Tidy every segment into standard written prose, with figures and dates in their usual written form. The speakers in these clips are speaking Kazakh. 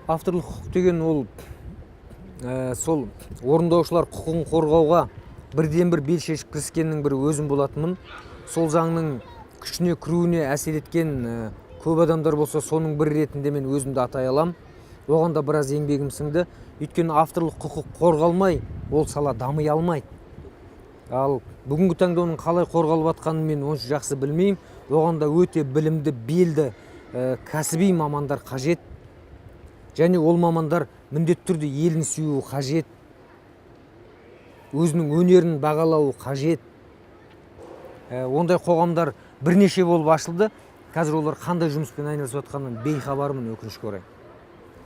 Авторлық құқық деген ол сол орындаушылар құқығын қорғауға бірден бір бел шешіп кіріскеннің бірі өзім болатынмын. Сол заңның күшіне кіруіне әсер еткен көп адамдар болса, соның бірі ретінде мен өзімді атай алам. Оған да біраз еңбегім сіңді, өйткені авторлық құқық қорғалмай, ол сала дами алмайды. Ал бүгінгі таңда оның қалай қорғалып жатқанын мен онша жақсы білмеймін. Оған да өте білімді, белді, кәсіби мамандар қажет және ол мамандар міндетті түрде елін сүюі қажет, өзінің өнерін бағалауы қажет. Ондай қоғамдар бірнеше болып ашылды. Қазір олар қандай жұмыспен айналысып жатқанынан бейхабармын, өкінішке орай.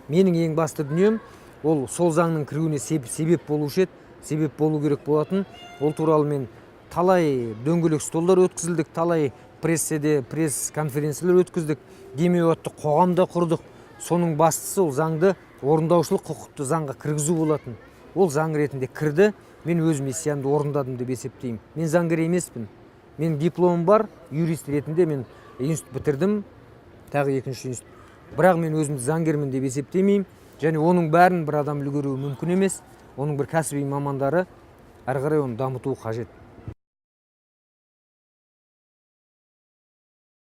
Менің ең басты дүнием ол сол заңның кіруіне себеп болушы еді, себеп болу керек болатын. Ол туралы мен талай дөңгелек столдар өткізілдік, талай пресседе пресс конференциялар өткіздік, демеу атты қоғам да құрдық. Соның бастысы ол заңды, орындаушылық құқықты заңға кіргізу болатын. Ол заң ретінде кірді. Мен өз миссиямды орындадым деп есептеймін. Мен заңгер емеспін, менің дипломым бар, юрист ретінде мен институт бітірдім, тағы екінші институт, бірақ мен өзімді заңгермін деп есептемеймін. Және оның бәрін бір адам үлгеруі мүмкін емес, оның бір кәсіби мамандары әрі қарай оны дамытуы қажет.